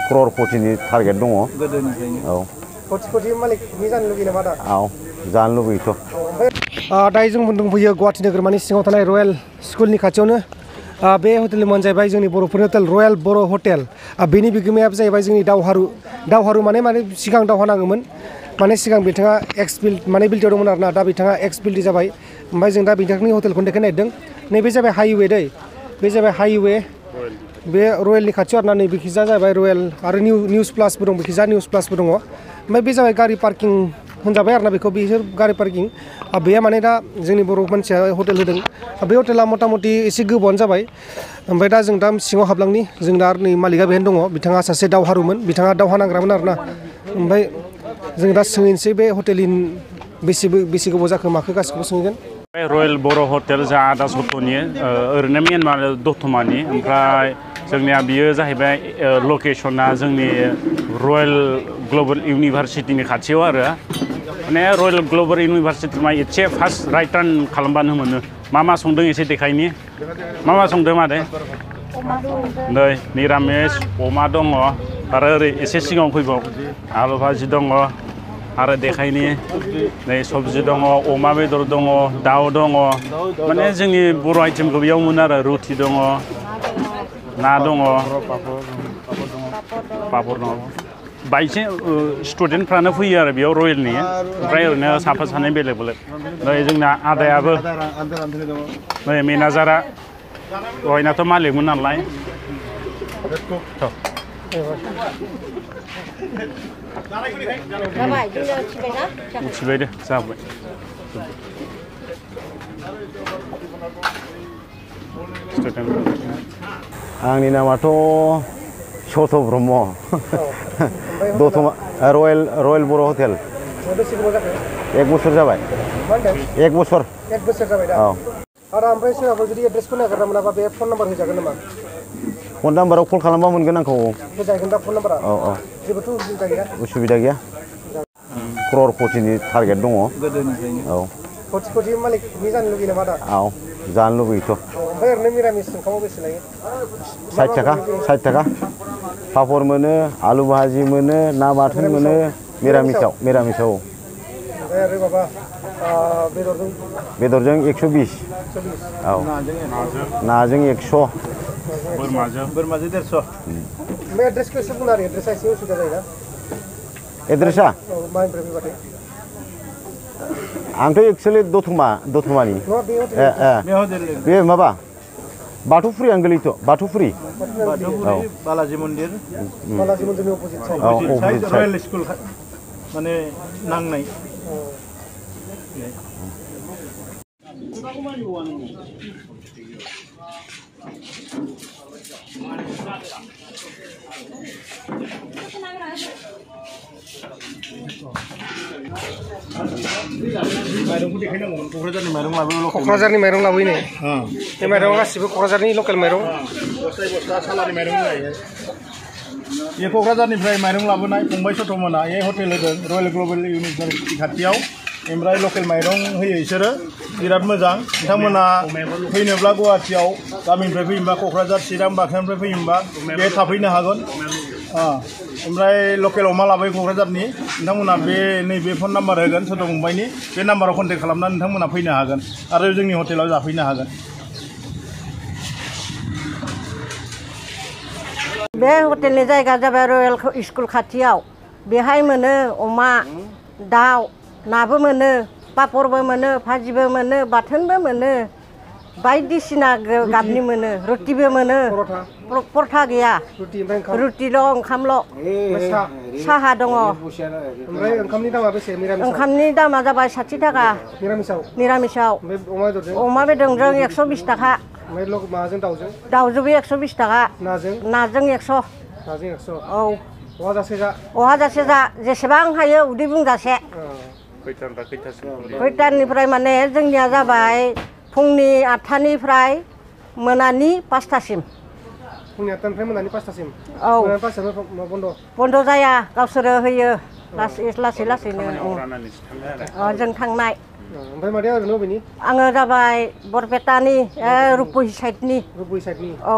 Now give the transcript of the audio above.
क्रर कोटिनि target दङ। औ कोटि मालिकनि जानो लुगैयो नामा दा? औ जानो लुगैयोथ'। दायो जों दंफैयो गुवाहाटि नोगोरमानि सिङाव थानाय रयेल स्कुलनि खाथियावनो। बे हटेलनि मुङानो जाहैबाय जोंनि बर'फोरनि हटेल रयेल बर' हटेल। बेनि बिगोमायाबो जाहैबाय जोंनि दावहारु माने सिगां दावहा नाङोमोन, माने सिगां बिथाङा एक्स माने बिल्टिआव दंमोन आरोना, दा बिथाङा एक्स बिल्टि जाबाय। ओमफ्राय जों दा बिथांनि हटेलखौनो देखायनो नागिरदों। नैबे जाबाय हाइवे दै, बे जाबाय हाइवे, बे रयेलनि खाथियाव आरोना। नैबेखिजा जाबाय रयेल आरो निउस प्लासबो दं, बेखिजा निउस प्लासबो दङ। ओमफ्राय बे जाबाय गारि पार्किं होनजाबाय आरोना बेखौ, बिसोर गारि पार्किं। बेयो माने दा जोंनि बर' मानसिया हटेल होदों। बे हटेला मथा मथि एसे गोबावानो जाबाय। ओमफ्राय दा जों दा सिङाव हाबलांनि, जों दा नै मालिकआ बेहायनो दङ। बिथाङा सासे दावहारुमोन, बिथाङा दावहा नांग्रामोन आरोना। ओमफ्राय जों दा सोंहैनोसै बे हटेलनि बेसे गोबाव जाखो माखो गासिखौबो सोंगोन। रयेल बर' हटेल जा आदा सत्त'नि ओरैनो मेन दतमानि, ओमफ्राय जोंनिया बियो जाहैबाय लकेसना जोंनि रयेल ग्लबेल इउनिभारसिटिनि खाथियाव आरो। माने रयेल ग्लबेल इउनिभारसिटि एसे फार्स्ट राइट टार्न खालामबानो मोनो। मा संदों एसे देखायनि। मा संदों मादै? नै निरामिस अमा दङ, आरो ओरै एसे सिगाङाव फैबाव आलु भाजि दङ, आरो देखायनि नै सबजि दङ, अमा बेदर दङ, दाउ दङ। माने जोंनि बर' आइटेमखौ बेयाव मोनो आरो। रुटि दङ, ना दङ, पापर दङ। बाइसे स्टुडेन्टफ्रानो फैयो आरो बेयाव रयेलनि, ओमफ्राय ओरैनो साफा सानै बेलेग बेलेग। नै जोंना आदायाबो, नै मेनेजारा, दहायनाथ' मालिकमोन नालाय। उथिबाय दे, जाबाय। आंनि नामाथ' सत' ब्रह्म। दतमा रयेल बर' हटेल। एक बोसोर जाबाय। एक बोसोर जाबाय दा। औ। आरो ओमफ्राय सोरबाफोर जुदि एड्रेसखौ नागिरना मोनाबा बे फन नाम्बार होजागोन नामा? फन नाम्बाराव कल खालामबा मोनगोन आंखौ। होजागोन दा फन नाम्बारा? औ औ। जेबोथ' उसुबिदा गैया? उसुबिदा गैया। क्रर कोटिनि टारगेट दङ। औ। कोटि मालिकनि जानो लुगैयो नामा दा? औ जानो लुगैयोथ'। ओमफ्राय ओरैनो मिरामिस ओंखामाव बेसे लायो? 60 थाखा। पापर मोनो, आलु भाजि मोनो, ना बाथोन मोनो, मिरामिसाव। ओमफ्राय आरो माबा बेदरजों 120। औ। नाजों 100। बोरमाजों 150। ओमफ्राय एड्रेसखौ एसे बुंना आरो, एड्रेसा एसे उसुबिदा जायोना? एड्रेसा? औ, मानिफ्राय फैबाथाय? आंथ' एक्सुवेलि दतमानि। बे माबा बाथौफुरियानो गोलैयोथ'। बाथौफुरि बालाजि मन्दिरनि अपोजिट साइड रयेल स्कुल माने नांनाय। क'क्राझारनि माइरं लाबोयो ने? बे माइरंआ गासिबो क'क्राझारनि लकेल माइरं। बस्था सालानि माइरं जायो। बे क'क्राझारनिफ्राय माइरं लाबोनाय फंबाय सत'मोना बे हटेल होदों रयेल ग्लबेल इउनिभारसिटि खाथियाव। ओमफ्राय लकेल माइरं होयो बिसोरो, बिराद मोजां। बिथांमोना फैनोब्ला गुवाहाटियाव गामिनिफ्राय फैयोबा क'क्राझार चिरां बाक्सानिफ्राय फैयोबा बे थाफैनो हागोन। ओमफ्राय लकेल अमा लाबोयो क'क्राझारनि, नोंथांमोना बे नैबे फन नाम्बार होगोन सत' फंबायनि, बे नाम्बाराव कन्टेक्ट खालामनानै नोंथांमोना फैनो हागोन आरो जोंनि हटेलाव जाफैनो हागोन। बे हटेलनि जायगा जाबाय रयेल स्कुल खाथियाव। बेहाय मोनो अमा, दाउ, नाबो मोनो, पापरबो मोनो, भाजिबो मोनो, बाथोनबो मोनो, बायदिसिना गाबनि मोनो, रुटिबो मोनो। परथा गैया, रुटिल' ओंखामल', साहा दङ। ओमफ्राय ओंखामनि दामा बेसे? ओंखामनि दामा जाबाय 60 थाखा निरामिसाव। अमा बेदरजों 120 थाखा। दाउजोंबो 120 थाखा। नाजों 100। औ। अहाजासे जा, जेसेबां हायो उदै बुंजासे। खैटानिफ्राय माने जोंनिया जाबाय फुंनि 8टानिफ्राय मोनानि 5टासिम। फुंनि 8टानिफ्राय मोनानि 5टासिम? औ। मोनानि 5टानिफ्राय बन्द' जाया, गावसोरो होयो लासैनो। जों थांनाय। ओमफ्राय मादैया ओरैनो बबेनि? आङो जाबाय बरपेटानि रुपहि साइडनि। औ।